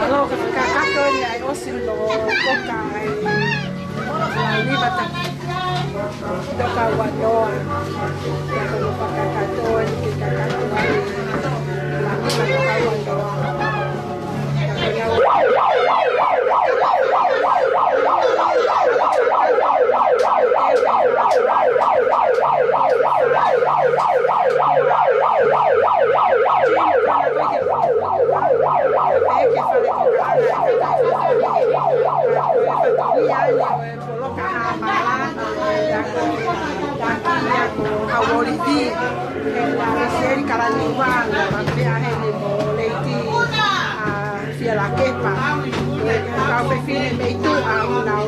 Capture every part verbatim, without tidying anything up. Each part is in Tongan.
Alo, ka fakakakato ni ai ʻosi hono koka ai. Ni vata. Toka ua noa. Ka ko no fakakakato ni ke kakato ai. Ni vata toka ua noa. Mo Leiti, ʻa, Fielakepa. Kau fefine mei tuʻa ʻoku nau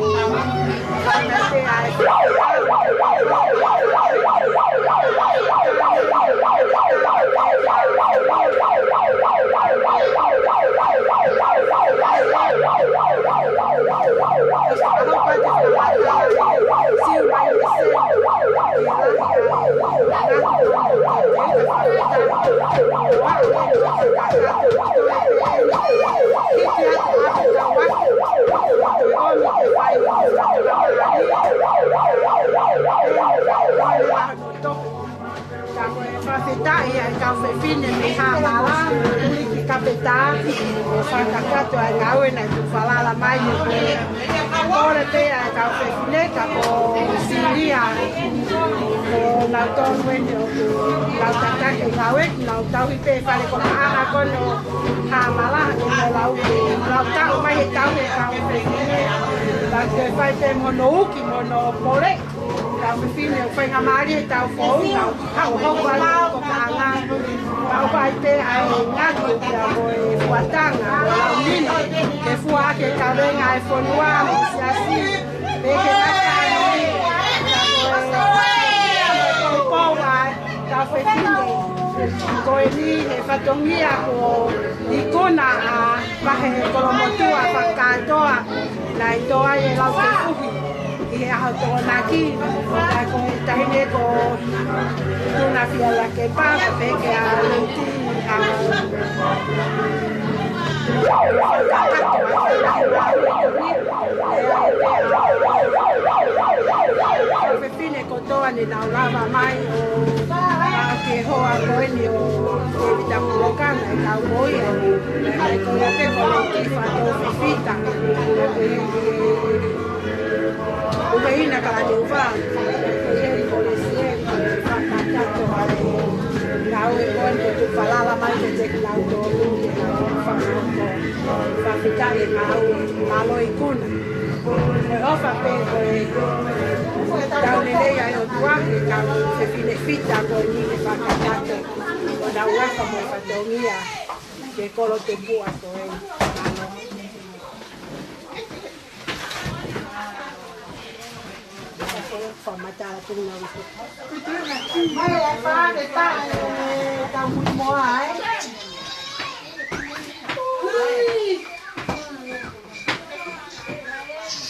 fai mai pē ʻa e Fakafetaʻi ʻa e kau fefine mei Haʻamala, Liki Kapetā, ʻo fakakakato ʻa e ngāue naʻe tuku falala mai. Kole pē ʻa e kau fefine ka ko Silia, ko nautolu eni ʻoku nau tataki e ngāue, nau tauhi pē fale ko Maʻaha ko eni ʻo Haʻamala, ko lau, lau taʻu mai he tauhi e kau fefine, lau ke fai pē mo hono uki, mo hono pole. Kau fefine ʻoku faingamālie he taʻu foʻou, nau haʻu hoko atu ko Kaʻanga. Kau fai pē ʻa e ngatu pea mo e fuatanga, ʻo lau nino, ke fua ʻaki e kavenga ʻa e fonua, mo e siasi, pea ke laka ai, pea mo e poupou ʻa e kau fefine. Ko eni he fatongia ko Ikuna ʻa Vahe Kolomotuʻa fakakātoa, naʻe tō ai e lau fefuhi ʻi he ʻaho Tokonaki, ʻa ko e taʻahine ko Tuna Fielakepa, pea pehē ki ai ʻa Leiti, ʻa, fakakakato ʻa e lau fefuhi, ʻa e fefine kotoa ne nau lava mai ʻo, ʻa, ke hoa ko eni ʻo Tēvita Kuloka, naʻe kau mo ia, naʻe ko ia pē ko Leiti Fatou Fifita. Ko ia ʻi he ʻUmeina Kalaniuva, ko ia ʻi Kolisi ē, fakakakato ʻa e ngāue ko eni ʻoku tuku falala mai kiate kinautolu ke nau fakahoko. Fakafetaʻi e ngāue, mālō Ikuna. Ko e ʻofa pē ko e tau lelei ʻa e ʻOtua ki he kau fefine Fita ko eni ke fakakakato ʻo nau ʻofa mo e fatongia ki he kolo tupuʻa ko eni. Mālō. Fakamatala pē nau. Mai e fā ke tā e tau mui moa ai.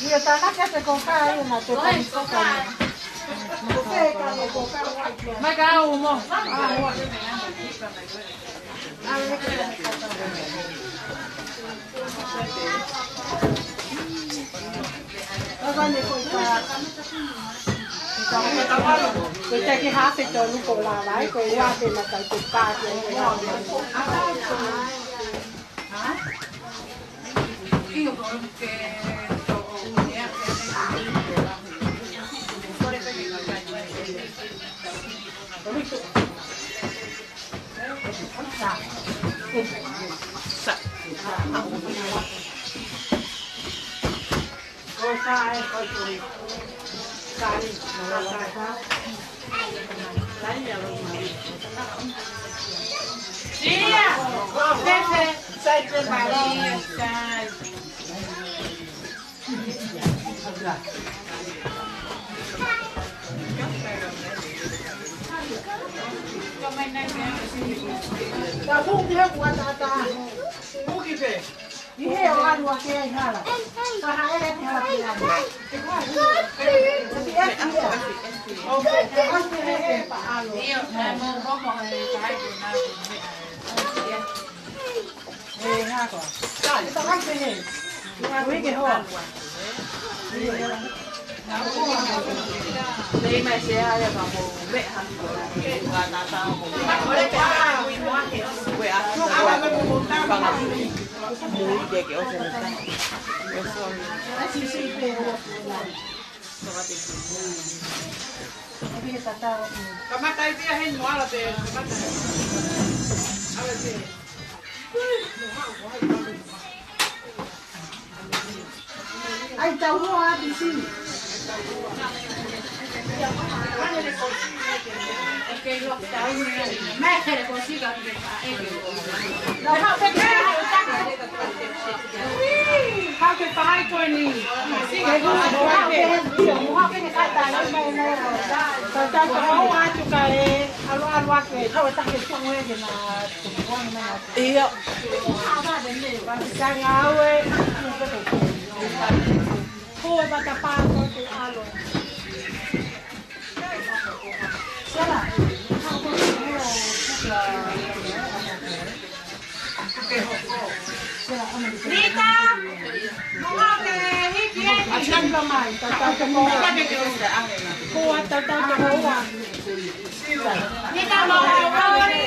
Ia tānaki ʻa e koka ia ma te pani koka. Ko e ka ko koka. Mai ka au mo. Ava ne ko i ka. Ko e taki hafe tolu ko lava ai, ko e ua pē ma tau te pā ki ai. Kamata ai pē heni mo ala pē, kamata. Ala pē. Ai, tau hoa atu sini. ʻIo. Ko e matapā ko e ʻalo. Sela. Rita! Mou ke hiki e. Atinga mai, tatau te mou. Kua tatau te mou. Rita, mou ke.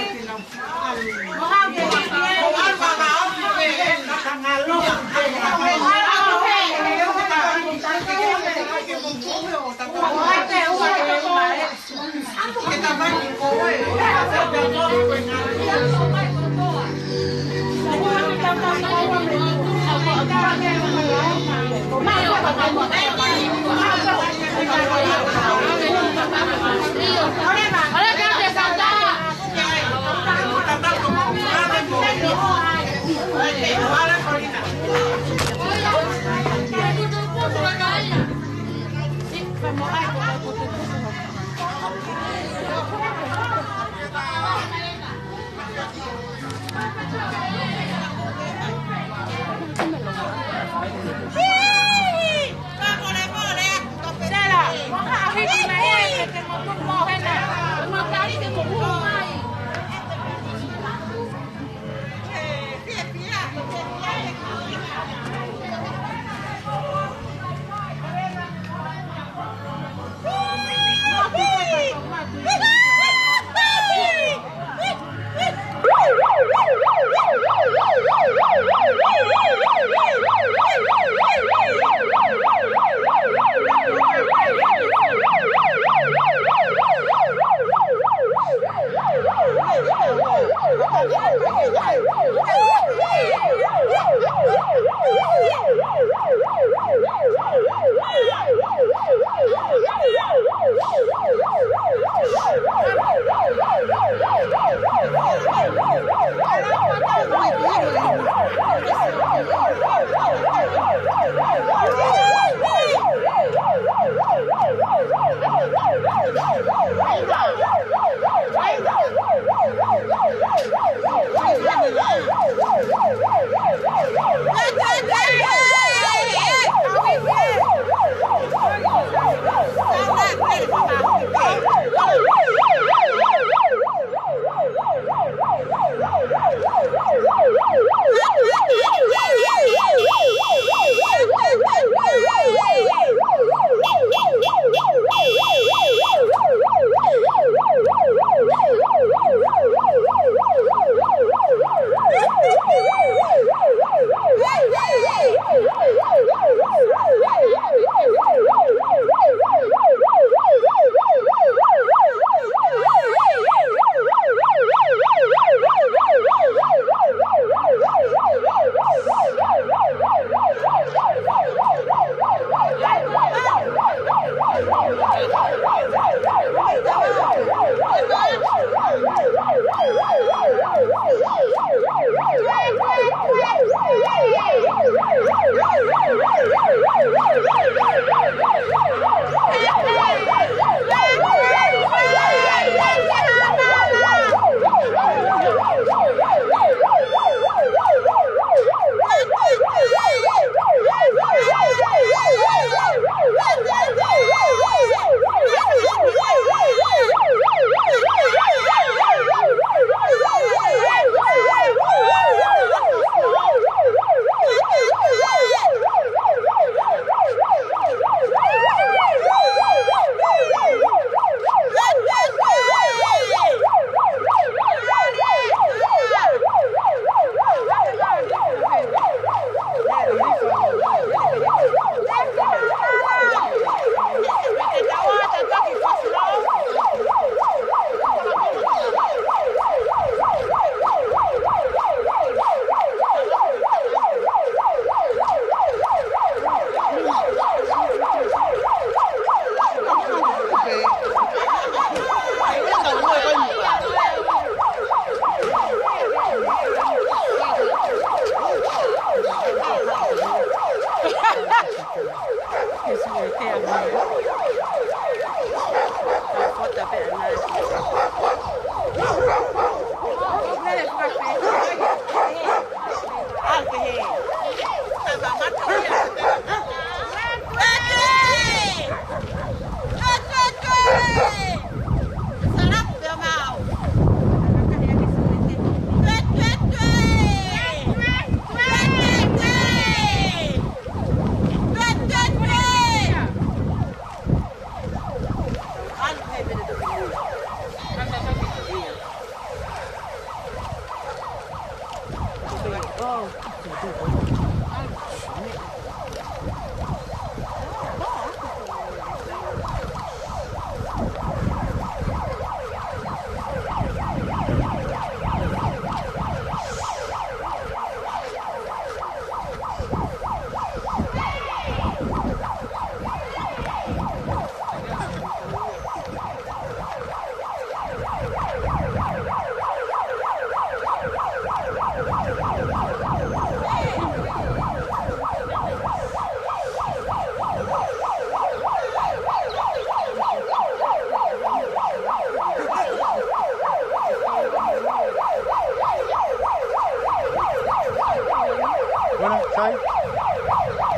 Bueno, Sai.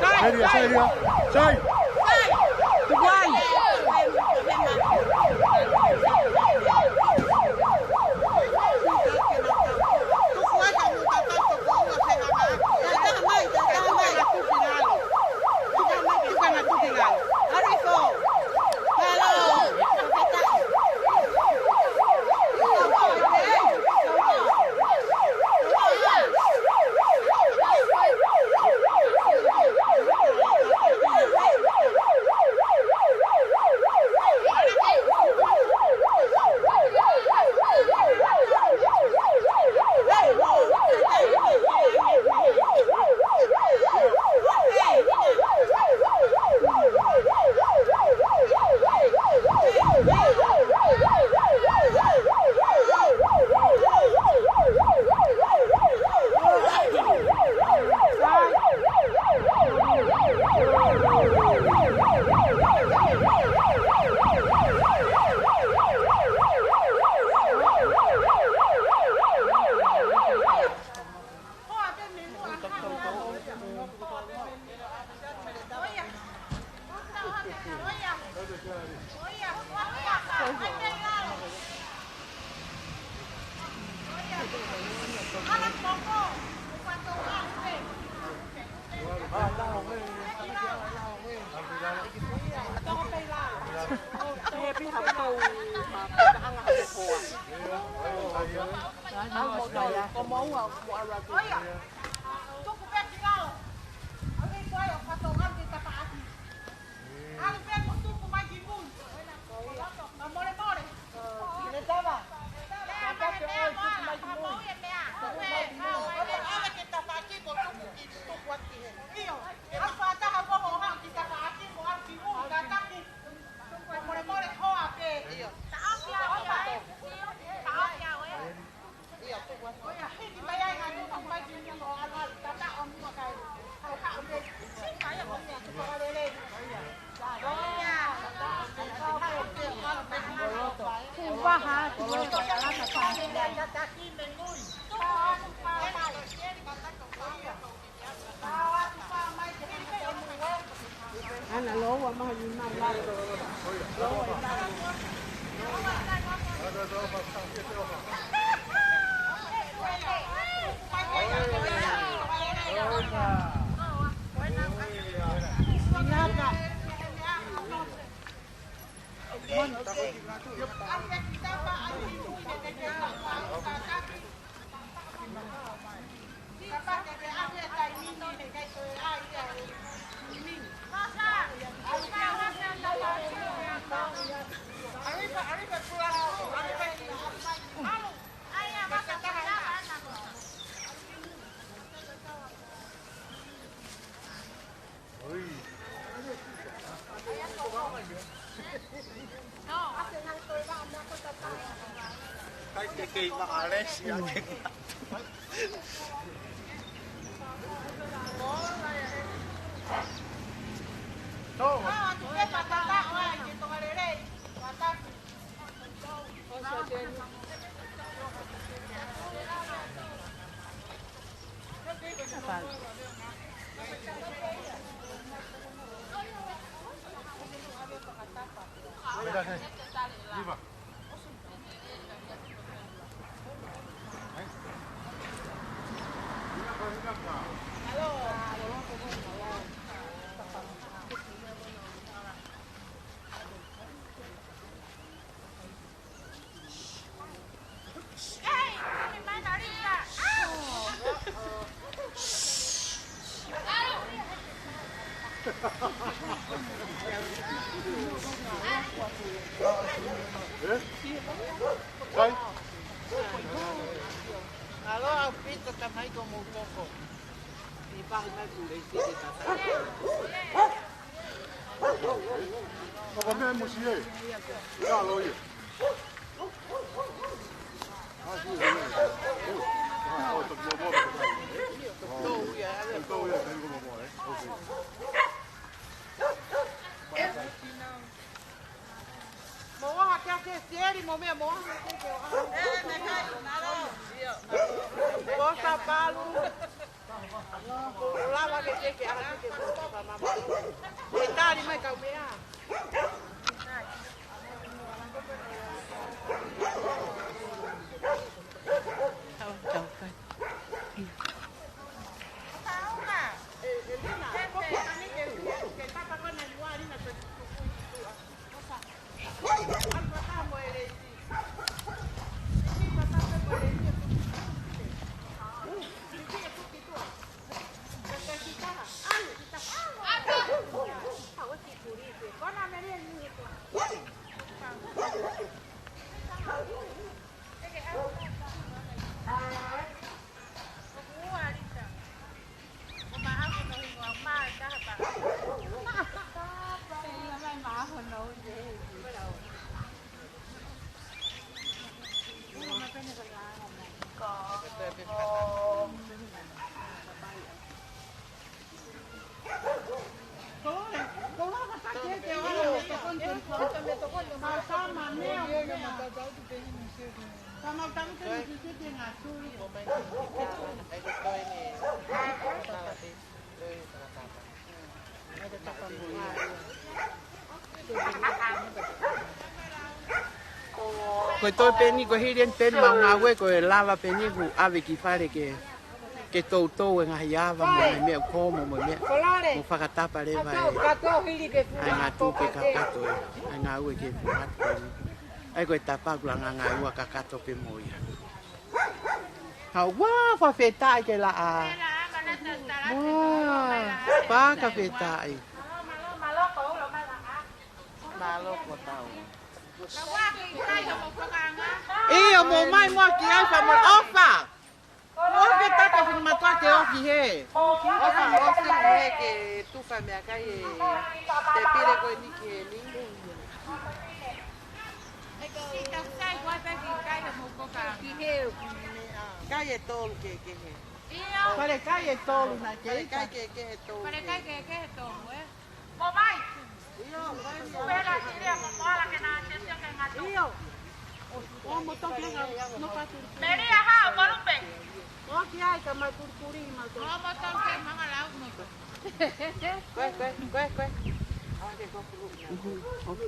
Sai, Sai, Sai. Sai. Sai. Tukuai. Ana loa ua maha ni mai la. ʻE? Sai? Alo, ʻaupito, tamai, ko mou koko. ʻI pahi mai pule i te tata. Papa me musie. Alo ia. Mo ʻoha kia ke sieri mo mea mo ʻoha ke ke ʻoha. Ko sa palu. Ko lava ke ke ke ʻaha ke ke mo sa pa mama. E tali mai kau mea. Ko e toe pē eni, ko e hili eni pē eni ʻemau ngāue, ko e lava pē eni ʻeku ʻave ki fale ke, ke toutou e ngaahi ava mo e meʻa ʻoku homo mo e meʻa. Mo fakatapa leva e, ʻa e ngaahi tupe kakato e, ʻa e ngāue ke fungatu pē eni. ʻA ia ko e tapa ʻoku langa ngāue kakato pē mo ia. Hau, ua, fakafetaʻi ke laʻā. Ua, fakafetaʻi. Mālō ko tau. ʻIo, mou mai muʻa ki ai, fa mo ʻofa. ʻOfa ke tata funu matoa ke ofi he. ʻOfa, ʻofa he ke tufa meʻakai e te pile ko eni ki heni. Kai e tolu ke kehe. Fale kai e tolu na ke ika. Fale kai ke kehe tolu. Fale kai ke kehe tolu, ē? Mo mai. ʻIo, mai. Pela ki lia mo moala ke na te te ke ngatu. ʻIo. O mo toki nga no patu. Melia ha, o mo lupe. O ki ai ka ma kurikuri ma to. O mo toki ke manga lau mo to. Koe, koe, koe, koe. Awa ke ko kuru. Mhm, oke.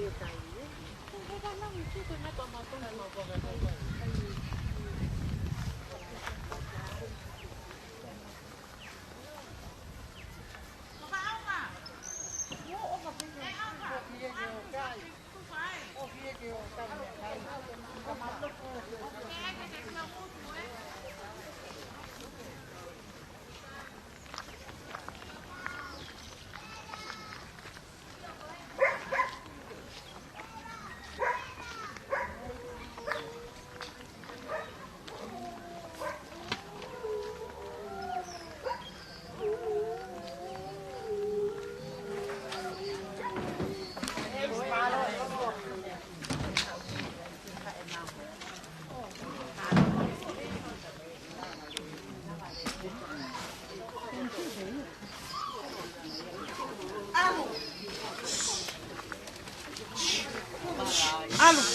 ʻAlu.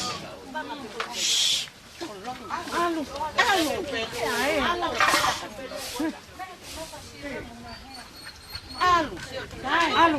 ʻAlu. ʻAlu. ʻAlu. ʻAlu. ʻAlu.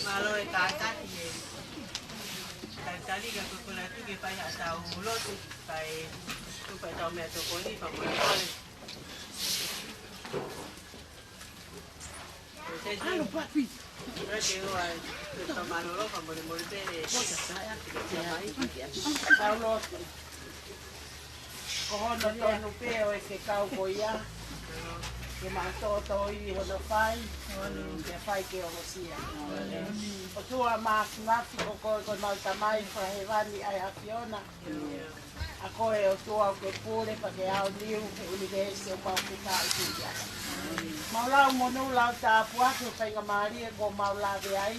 Mālō e kātaki e. Talitali ka ko e kole atu ke fai haʻatau lotu, kae tuku ʻetau meʻatokoni, fakamolemole. Alo, papi. Ua te ua, ka mālōlō, fakamolemole pē. Tau lotu. Ko hono tonu pē ʻo e fekau ko ia, ke mau tōtōivi hono fai, ke fai ke ongosia. ʻOtua Māfimafi, ko koe ko ʻemau Tamai fakahēvani ʻa e ʻAfiona. ʻA koe ʻOtua ʻoku ke pule pea ke aoniu he ʻunivēsi ʻoku mau fetaʻi ki ai. Mau lau monū, lau tāpuaki ʻo e faingamālie kuo mau lave ai.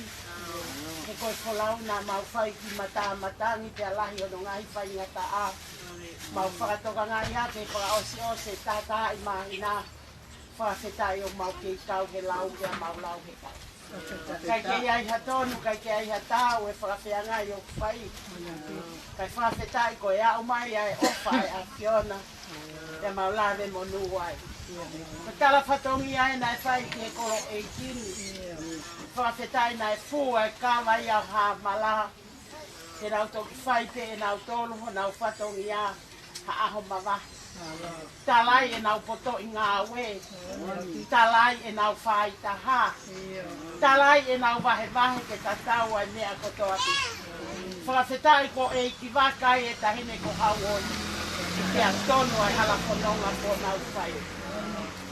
He ko e folau naʻa mau fai ki matāmatangi pea lahi hono ngaahi faingataʻa. Mau fakatokangaʻi atu he fakaʻosiʻosi e taʻataʻa ʻi māhina. Fakafetaʻi ʻoku mau kei kau he lau pea mau lau he kau. ʻIkai ke ʻi ai ha tonu, ʻikai ke ʻi ai ha taau e fakafeangai ʻoku fai. Kae fakafetaʻi ko e aʻu mai ʻa e ʻofa ʻa e ʻAfiona. Pea mau lave monū ai. Ko e tala fatongia ē naʻe fai ki he kolo ʻeiki ni. Fakafetaʻi naʻe fua e kava ia ʻo Hāmala. Ke nau toki fai pē ʻe nautolu honau fatongia ha ʻaho mavahe. Tala ai ʻenau potoʻi ngāue. Tala ai ʻenau faitaha. Tala ai ʻenau vahevahe ke tatau ai meʻa kotoa pē. Fakafetaʻi ko e ʻeikivaka ʻa e taʻahine ko Hauʻoli. Pea tonu ai hala fononga ko nau fai.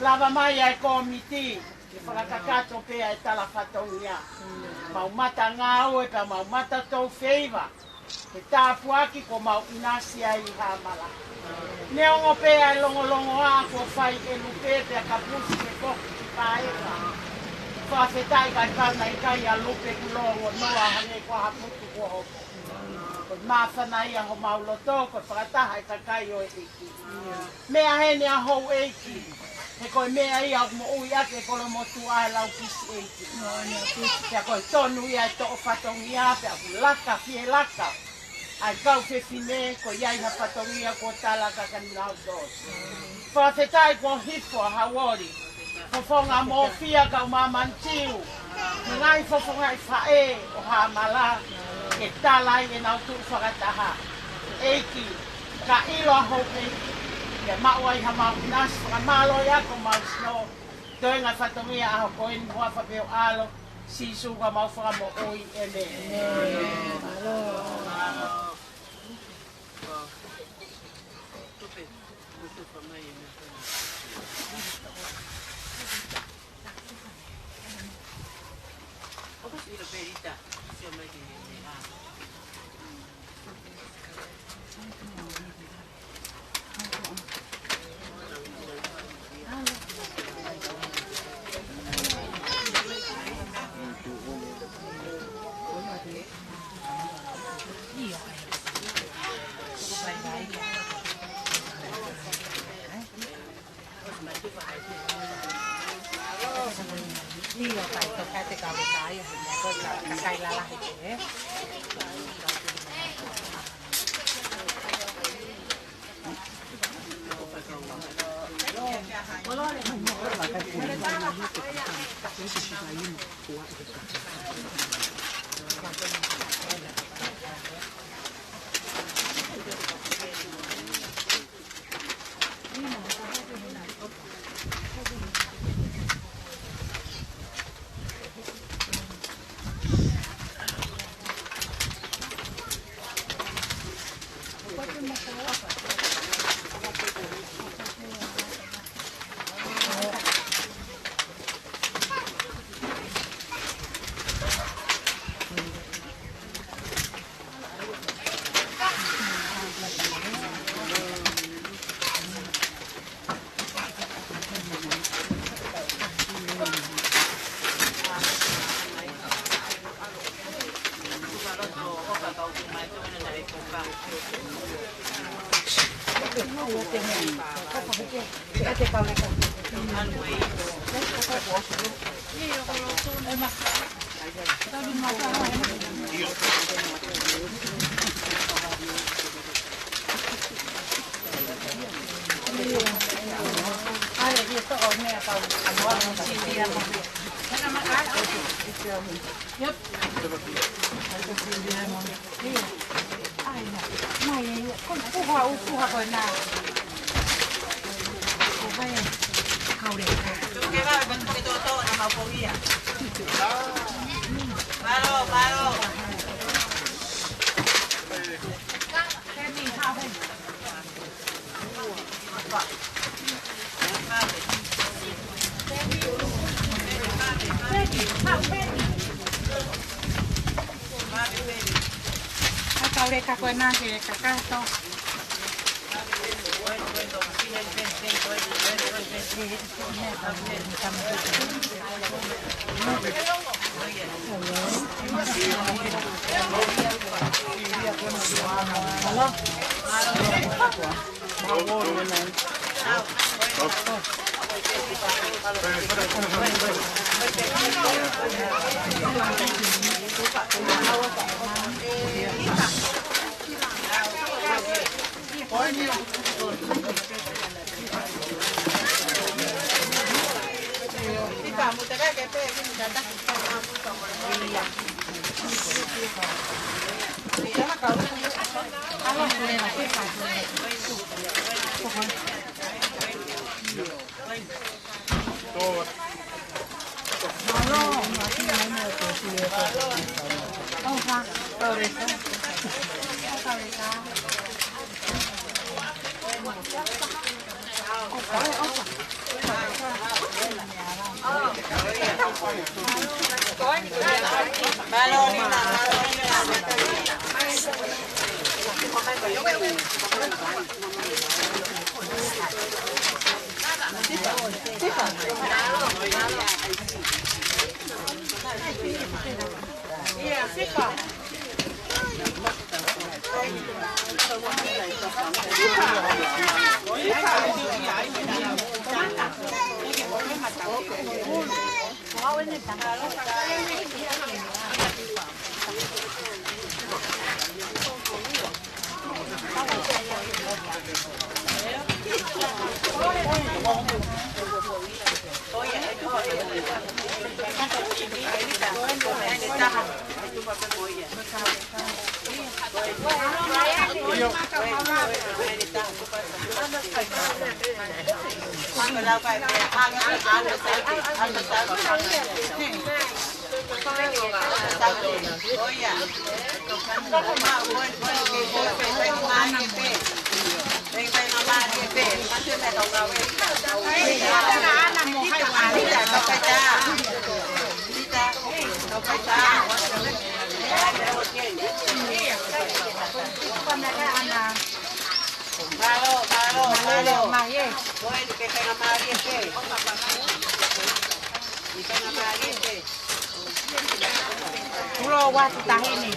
Lava mai ai kōmiti. Ke fakakakato pē ʻa e tala fatongia. Mau mata ngāue pea mau mata tou feiva. Ke tāpuaki kuo mau ʻinasi ai ʻi Hāmala. Neongo pē ʻa e longolongoaʻa kuo fai ʻe Lupe pea kapusi ke koki ki Paeva. Fakafetaʻi kae pau naʻe ʻikai ʻa Lupe kuo longonoa hangē ko ha putu kuo hopo. Ko e māfana ia homau loto, ko e fakataha e kakai ʻo e ʻEiki. Meʻa heni ʻa houʻeiki. He ko e meʻa ia ʻoku moʻui ʻaki e kolomotuʻa ʻa e lau kisi ʻeiki. Pea ko e tonu ia e toʻo fatongia, pea ʻoku laka, fie laka. ʻA e kau fefine, ko ia ʻi ha fatongia kuo tala ka ka nau tō. Fakafetaʻi kuo hifo ʻa Hauʻoli. Fofonga mofia kau māmani Tiu. Mo e ngaahi fofongaʻi faʻē ʻo Hāmala. Ke tala ai ʻenau tuʻu fakataha. ʻEiki, ka ʻilo ʻa houʻeiki. Ke maʻu ai ha mau ʻinasi, fakamālō ia ko mau sino. Toenga fatongia ʻaho ko eni, huafa pē ʻo e ʻAlo. Sīsū ko homau Fakamoʻui, ʻēmeni. Ai, nā. Mai, ko e puha, ʻū puha ko ena. Ko vai, kaule. Tuke vai, vai tuke toto na mau ko ia. Mālō, mālō. Heni, hau, heni. Mālō, mālō, mālō. Mālō, mālō. Ulo watu tahini.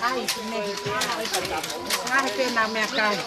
Ai, ne. Ai, pena meʻakai.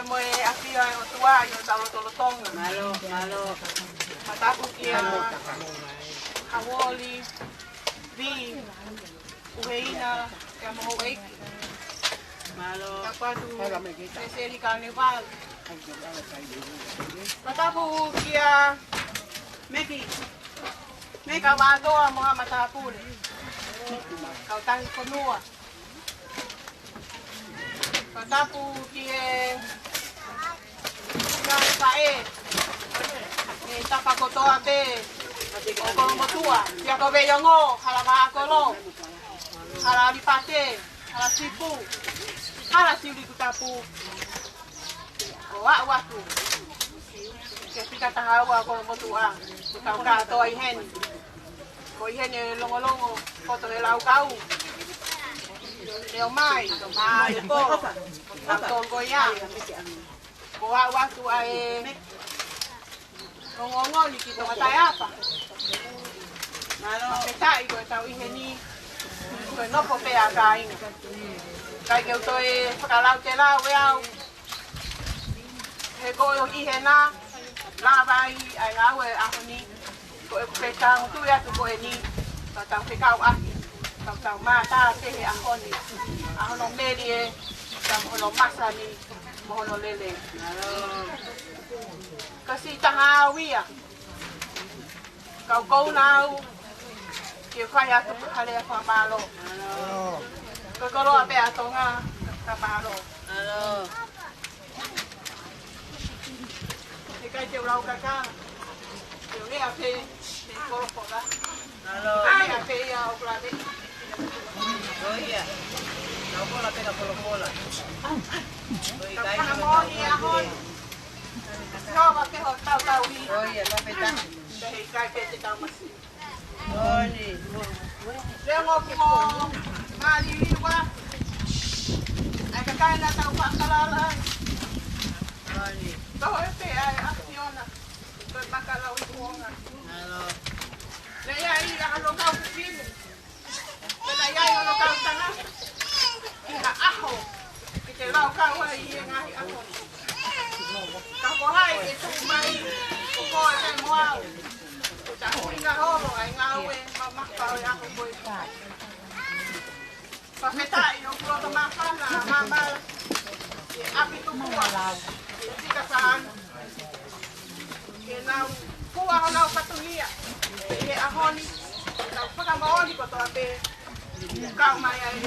Mo e ʻafio ʻa e ʻOtua ʻi hotau lotolotonga. Mālō, mālō. Matapu kia Hauoli, Vi, Uheina, kia mo houʻeiki. Mālō. Tapu atu, Seseli Kanevali. Matapu kia Meki, Meka Vātoa mo ha matāpule. Kautahi fonua. Matapu ki he ngaahi faʻē, e tapa kotoa pē ʻo Kolomotuʻa, kia ko Veiongo, hala Vaʻakolo, hala Alipate, hala Tipu, hala Tiulikutapu, ʻo aʻu atu ki he fika taha ua ʻo Kolomotuʻa, ko tau kātoa ʻi heni. Ko ʻi heni e longolongo poto he laukau. Leo mai, mai ko, tau tongo ia. Ko aʻu atu ʻa e ongoongo ni ki Tongataeapa. Mālō. Fakafetaʻi ko e tau ʻi heni, ko e nofo pē ʻa kāinga. ʻIkai ke u toe fakalautelau ʻe au. He ko e ʻi hena, lava ai ʻa e ngāue ʻaho ni, ko e kupe tau tui atu ko eni, ka tau fekau ʻaki, ka tau mātā pē he ʻaho ni, ʻa hono melie, ka mo hono masani, mo hono lelei. Ka siʻi taha au ia, kau kou nau, ke fai atu ka hale a fakamālō. Ko koloa pē ʻa Tonga, ka mālō. ʻIkai te u lau kakana. Te u lea pē, te u kolokola. Ai, a pē ia ʻo kula pē. ʻIo ia. Lau kola pē ka kolokola. Ka fakamoʻoni ʻaho ni. Sio, ka ke ho tau tau i. ʻIo ia, ka pē ta. Ka he ʻikai pē te tau masi. Moʻoni. Leo mo ki mo Maliwa. ʻAi kakai na tau fakalala. Moʻoni. Tau e pē ai a Fiona. Ko e makalau i kuonga. Mālō. Lea ia ʻi a halo kau kukine. Pea ʻi ai hono kau tangata. ʻI ha ʻaho. Ki te lau kau ai ʻi he ngaahi ʻaho. Ka ko hai ʻe tuʻu mai, ko koe pē mo au. Ko ta hui ngaholo ai ngāue ma maka ʻo e ʻaho ko e. Fakafetaʻi ʻoku loto māfana, māmā, ʻe ʻapi tupua, ʻe tika sāna. Ke nau fua honau fatongia, ʻi he ʻaho ni, ke tau fakamoʻoni kotoa pē, kau mai ai.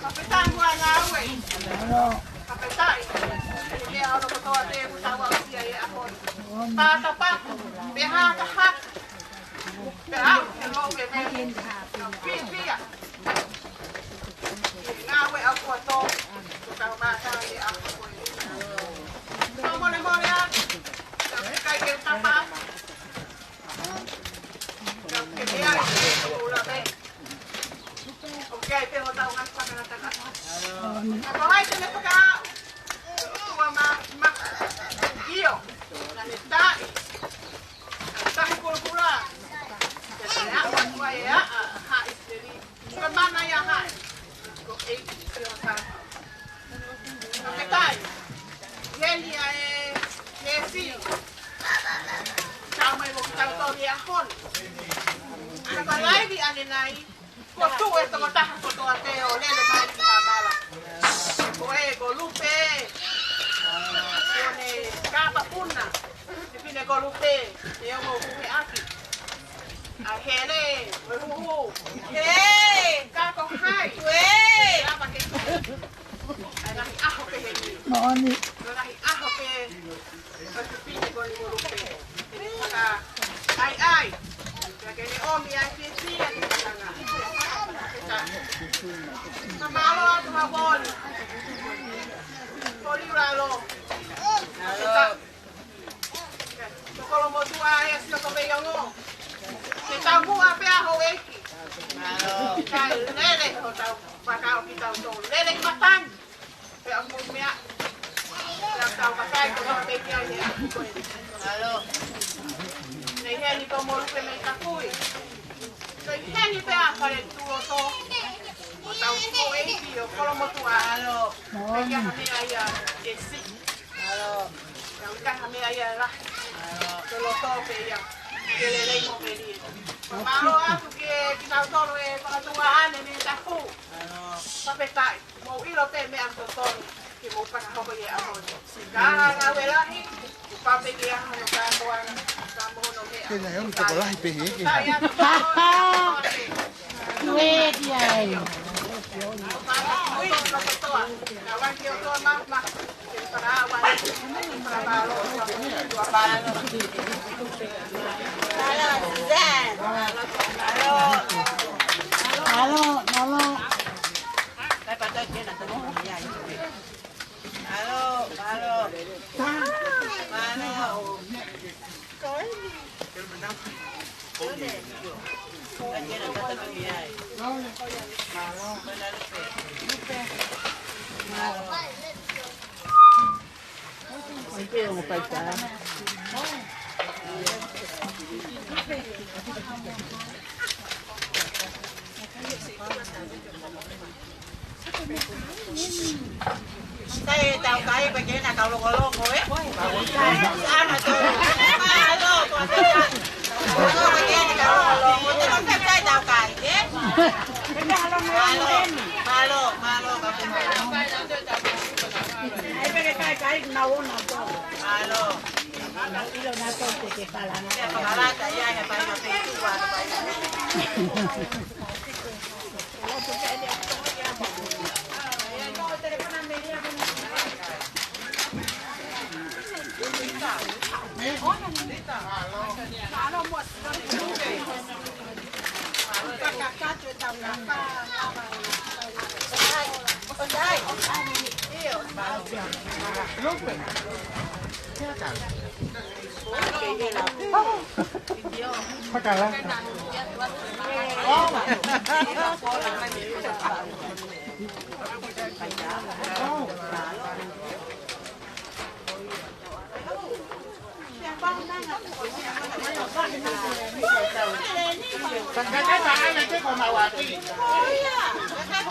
Fakafetaʻi mo e ngāue. Fakafetaʻi, he meʻa hono kotoa pē, ʻoku tau aʻusia ʻi he ʻaho ni. Pātapāta, pehākahaka, pea au, he lou ke me, kau pīpia. Ngāue ʻa kuo tō, ko tau mātā e ʻaho ko ē. Tau molemole atu, tau ʻikai ke u tapa. Tau ke mea i te ula me. ʻOku ʻi ai pē hotau ngaahi fakangatangata. Ka ko hai te ne fakaaʻu, ʻOtua ma, ma, ʻio, na ne taʻi, na ne tahi kulukula, ke te aʻu atu ai e ʻaʻa, ha ʻIsileli. Ko e mana ia hai, ko e ʻEiki Sihova. Fakafetaʻi, heni ʻa e, he si. Tau mai mo kitautolu he ʻaho ni. Ka ko e laivi ʻanenai, ko tuʻu e tokotaha kotoa pē ʻo lele mai ki Tamala. Ko e, ko Lupe. Ko ne kāpapuna. Te pine ko Lupe, te ongo uhe ʻaki. ʻA hele, ʻo e huhu. He! Ka ko hai. He! Lava ke tu. ʻA e ngaahi ʻaho pehē ni. Moʻoni. Ko e ngaahi ʻaho pē. Ko te pine ko ni ko Lupe. Te ne faka. ʻAi, ʻai. Pea ke ne ʻomi ai pē pia ki Tamala. Ka mālō atu ha voli. Ko liu lalo. Mālō. Ko Kolomotuʻa e sio ko Veiongo. Ke tau muʻa pea houʻeiki. Mālō. Kae lele hotau fakaaʻu kitautolu. Lele ki matangi. Pea mo meʻa. Pea tau vakai ko tau peki ai he ʻaho ko ē. Mālō. Nei heni ko Molupe mei Kakui. Nei heni pea fale tuʻu loto. Ko tau houʻeiki ʻo Kolomotuʻa. Mālō. Pea kia ka meʻa ia ke si. Mālō. Ka ʻoku ʻikai ha meʻa ia lahi. Mālō. Ko e loto pē ia. Ke lelei mo melie. Mālō atu ki he kinautolu ʻe fakatuʻa ane ni tapu. Mālō. Fakafetaʻi. Mou ʻilo pē meʻa totonu. Ke mou fakahoko ia ʻaho ni. Ka ngāue lahi. Kuo pau pē ke ʻi ai hano kātoanga. Ka mo hono meʻa. Ke nai ʻomi tokolahi pē hiki. Fakafetaʻi atu. Kuekia ai. Mālō, Suzanne. Mālō, mālō. Mālō, mālō. Mālō. Sai tau kai pē ke na kau lokoloko, ē? Ana tō. Mālō, tō, tō, tō. Mālō, pē ke na kau lokoloko. Te nau pē sai tau kai, ē? Mālō, mālō, mālō, ka pē. Ai, pē ke kai, kai, na ona tō. Mālō. Ilo na tō te ke palana. Te palana, ia, ia, palana, pē, tu, palana, palana.